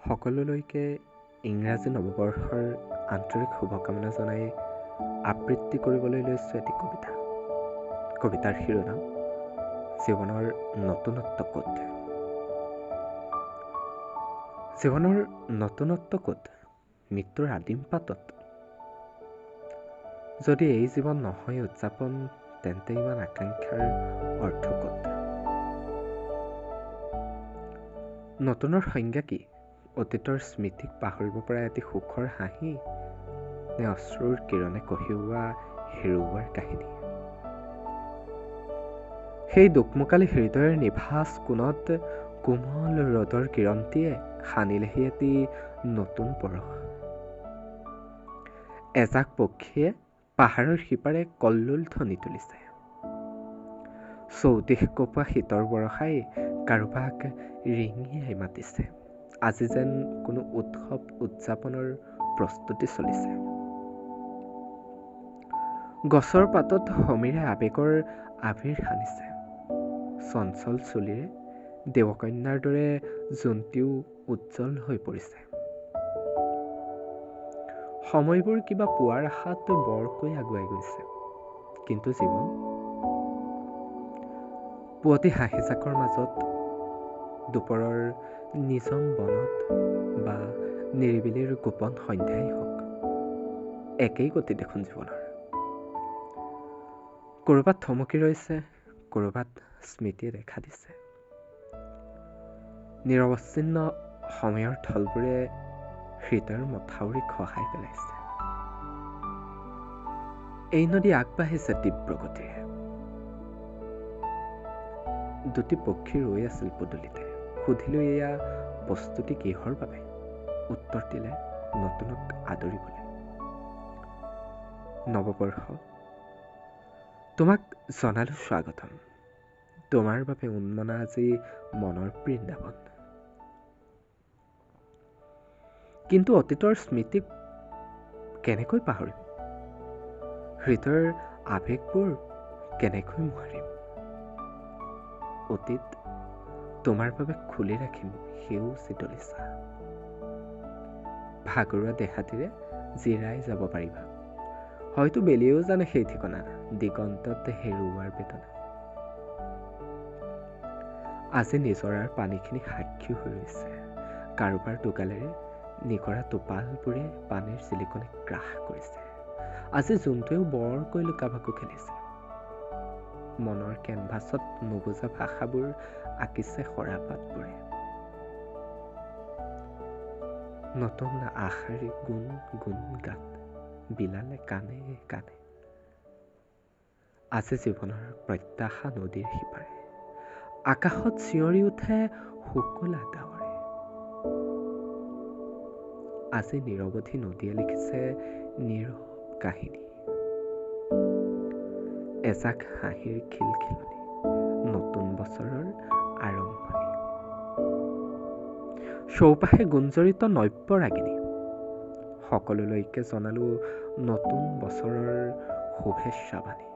সকলোলৈকে ইংৰাজী নৱবৰ্ষৰ আন্তৰিক শুভকামনা জনাই আবৃত্তি কৰিবলৈ লৈছোঁ এটি কবিতা। কবিতাৰ শিৰোনাম জীৱনৰ নতুনত্ব ক'ত। জীৱনৰ নতুনত্ব ক'ত? মৃত্যুৰ আদিম পাতত। যদি এই জীৱন নহয় উদযাপন, তেন্তে ইমান আকাংক্ষাৰ অৰ্থ ক'ত? নতুনৰ সংজ্ঞা কি? অতীতৰ স্মৃতিক পাহৰিব পৰা এটি সুখৰ হাঁহি নে অশ্ৰুৰ কিৰণে কঢ়িওৱা হেৰুওৱাৰ কাহিনী? সেই দোকমোকালি হৃদয়ৰ নিভাঁজ কোণত কোমল ৰ'দৰ কিৰণটিয়ে সানিলেহি এটি নতুন পৰশ। এজাক পক্ষীয়ে পাহাৰৰ সিপাৰে কল্লোল ধ্বনি তুলিছে। চৌদিশ কঁপোৱা শীতৰ বৰষাই কাৰোবাক ৰিঙিয়াই মাতিছে। আজি যেন কোনো উৎসৱ উদযাপনৰ প্ৰস্তুতি চলিছে। গছৰ পাতত সমীৰে আৱেগৰ আবিৰ সানিছে। চঞ্চল চুলিৰে দেৱকন্যাৰ দৰে জোনটিও উজ্জ্বল হৈ পৰিছে। সময়বোৰ কিবা পোৱাৰ আশাত বৰকৈ আগুৱাই গৈছে, কিন্তু জীৱন পুৱতি হাঁহিজাকৰ মাজত, দুপৰৰ নিজম বনত বা নিৰিবিলিৰ গোপন সন্ধ্যাই হওক, একেই গতি দেখোন জীৱনৰ। ক'ৰবাত থমকি ৰৈছে, ক'ৰবাত স্মৃতিয়ে দেখা দিছে। নিৰৱচ্ছিন্ন সময়ৰ থলবোৰে হৃদয়ৰ মথাউৰি খহাই পেলাইছে। এই নদী আগবাঢ়িছে তীব্ৰ গতিৰে। দুটি পক্ষী ৰৈ আছিল পদূলিতে। সুধিলো, এয়া প্ৰস্তুতি কিহৰ বাবে? উত্তৰ দিলে, নতুনক আদৰিবলৈ। নৱবৰ্ষ, তোমাক জনালো স্বাগতম। তোমাৰ বাবে উন্মনা আজি মনৰ বৃন্দাবন। কিন্তু অতীতৰ স্মৃতিক কেনেকৈ পাহৰিম? হৃদয়ৰ আৱেগবোৰ কেনেকৈ মোহাৰিম? অতীত তোমাৰ বাবে খুলি ৰাখিম সেউজী দলিচা। ভাগৰুৱা দেহাটিৰে জিৰাই যাব পাৰিবা। হয়তো বেলিয়েও জানে সেই ঠিকনা, দিগন্তত হেৰুওৱাৰ বেদনা। আজি নিজৰাৰ পানীখিনি সাক্ষী হৈ ৰৈছে। কাৰোবাৰ দোকালেৰে নিগৰা টোপালবোৰে পানীৰ জিলিকনি গ্ৰাস কৰিছে। আজি জোনটোৱেও বৰকৈ লুকা-ভাকু খেলিছে। মনৰ কেনভাছত নুবুজা ভাষাবোৰ আঁকিছে সৰাপাতবোৰে। নতুন আশাৰ গুণ গুণ গান বিলালে কাণে কাণে। আজি জীৱনৰ প্ৰত্যাশা নদীৰ সিপাৰে। আকাশত চিঞৰি উঠে শুকুলা ডাৱৰে। আজি নিৰৱধি নদীয়ে লিখিছে নীৰৱ কাহিনী। এজাক হাঁহিৰ খিলখিলনি, নতুন বছৰৰ আৰম্ভণি। চৌপাশে গুঞ্জৰিত নব্য ৰাগিনী। সকলোলৈকে জনালো নতুন বছৰৰ শুভেচ্ছা বাণী।